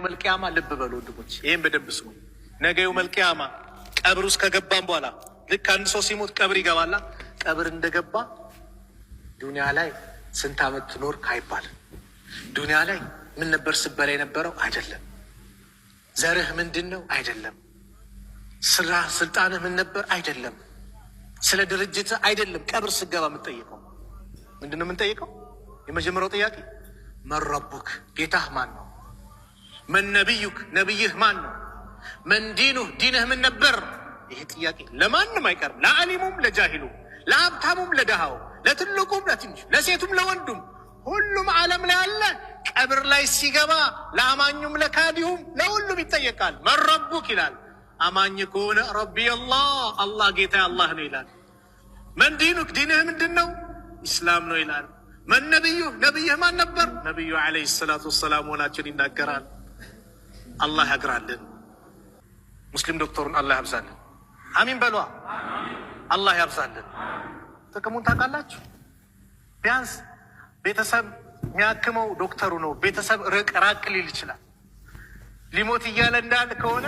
يوم القيامة ልብ በሉ ወንድሞች፣ ይህም በደንብ ስሙ። ነገ يوم القيامة ቀብር ውስጥ ከገባም በኋላ ልክ አንድ ሰው ሲሞት ቀብር ይገባላ። ቀብር እንደገባ ዱንያ ላይ ስንት ዓመት ትኖር አይባልም። ዱንያ ላይ ምን ነበር ስበላ የነበረው አይደለም። ዘርህ ምንድን ነው አይደለም። ስራ ስልጣንህ ምን ነበር አይደለም። ስለ ድርጅት አይደለም። ቀብር ስገባ የምንጠይቀው ምንድን ነው የምንጠይቀው? የመጀመሪያው ጥያቄ من ربك ጌታህ ማን ነው? من نبيك ነቢይህ ማን ነው? من دينك ዲንህ ምን ነበር? ይሄ ጥያቄ ለማንም አይቀርም። ለዓሊሙም ለጃሂሉም፣ ለሀብታሙም ለድሃው፣ ለትልቁም ለትንሹ፣ ለሴቱም ለወንዱም፣ ሁሉም ዓለም ላይ አለ። ቀብር ላይ ሲገባ ለአማኙም ለካዲሁም ለሁሉም ይጠየቃል። من ربك ይላል። አማኝ ከሆነ ربي الله፣ አላህ ጌታ አላህ ነው ይላል። من دينك ዲንህ ምንድን ነው? ኢስላም ነው ይላል። من نبيك ነቢይህ ማን ነበር? ነቢዩ عليه الصلاة والسلام መሆናቸውን ይናገራል። አላህ ያግራልን። ሙስሊም ዶክተሩን አላህ ያብዛልን። አሚን በሏ። አላህ ያብዛልን። ጥቅሙን ታውቃላችሁ። ቢያንስ ቤተሰብ የሚያክመው ዶክተሩ ነው። ቤተሰብ ርቅ ራቅ ሊል ይችላል። ሊሞት እያለ እንዳለ ከሆነ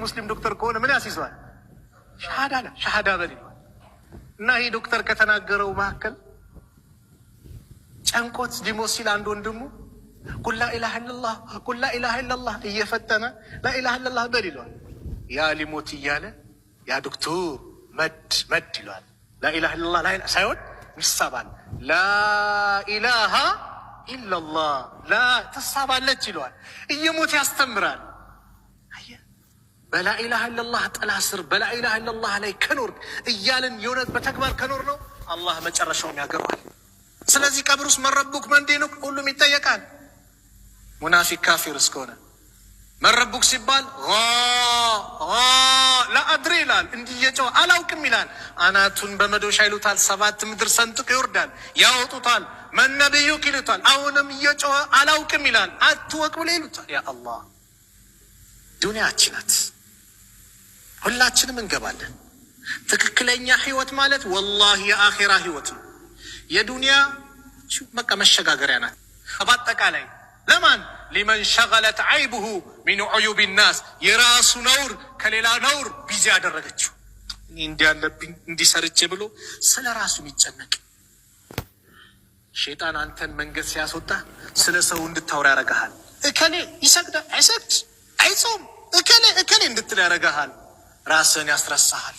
ሙስሊም ዶክተር ከሆነ ምን ያስይዘዋል? ሻሃዳ ሻሃዳ በል ይለዋል። እና ይህ ዶክተር ከተናገረው መካከል ጨንቆት ሊሞት ሲል አንድ ወንድሙ قل لا إله إلا الله قل لا إله إلا الله እየፈጠነ لا إله إلا الله በል ይለዋል። ያ ሊሞት እያለ ያ ዶክተር መድ መድ ይለዋል። لا إله إلا الله ሳይሆን ይሳባል። لا إله إلا الله ላ ትሳባለች ይለዋል። እየሞት ያስተምራል። በ لا إله إلا الله ጥላ ስር በ لا إله إلا الله ላይ ከኖር እያልን የሆነ በተግባር ከኖር ነው አላህ መጨረሻውን ያገረዋል። ስለዚህ ቀብር ውስጥ من ربك من دينك ሁሉም ይጠየቃል። ሙናፊቅ ካፊር እስከሆነ من ربك ሲባል لا أدري ይላል። እንዲህ እየጮኸ አላውቅም ይላል። አናቱን በመዶሻ ይሉታል። ሰባት ምድር ሰንጥቆ ይወርዳል፣ ያወጡታል። من نبيك ይሉታል። አሁንም እየጮኸ አላውቅም ይላል። አትወቅ ብሎ ይሉታል። ያ አላህ ዱንያችን ናት። ሁላችንም እንገባለን። ትክክለኛ ህይወት ማለት ወላሂ የአኼራ ህይወት ነው። የዱንያ በቃ መሸጋገሪያ ናት። በአጠቃላይ ለማን لمن شغلت عيبه من عيوب الناس የራሱ ነውር ከሌላ ነውር busy ያደረገችው እኔ እንዲህ ያለብኝ እንዲሰርቼ ብሎ ስለ ራሱ የሚጨነቅ ሼጣን አንተን መንገድ ሲያስወጣ ስለ ሰው እንድታወራ ያደርግሃል። እከሌ ይሰግዳል አይሰግድ አይጾም እከሌ እከሌ እንድትል ያደርግሃል። ራስን ያስረሳሃል።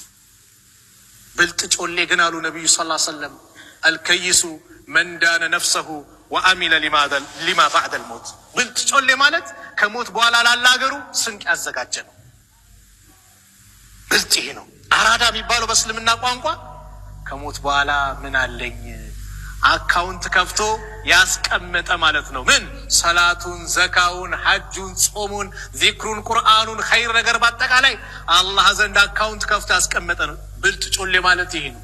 ብልጥ ጮሌ ግን አሉ ነቢዩ صلى الله عليه وسلم الكيس من دان نفسه وعمل لما بعد الموت። ብልጥ ጮሌ ማለት ከሞት በኋላ ላለ ሀገሩ ስንቅ ያዘጋጀ ነው። ብልጥ ይሄ ነው። አራዳ የሚባለው በእስልምና ቋንቋ ከሞት በኋላ ምን አለኝ account ከፍቶ ያስቀመጠ ማለት ነው። ምን ሰላቱን፣ ዘካውን፣ ሐጁን፣ ጾሙን፣ ዚክሩን፣ ቁርአኑን፣ ኸይር ነገር በአጠቃላይ አላህ ዘንድ account ከፍቶ ያስቀመጠ ነው። ብልጥ ጮሌ ማለት ይሄ ነው።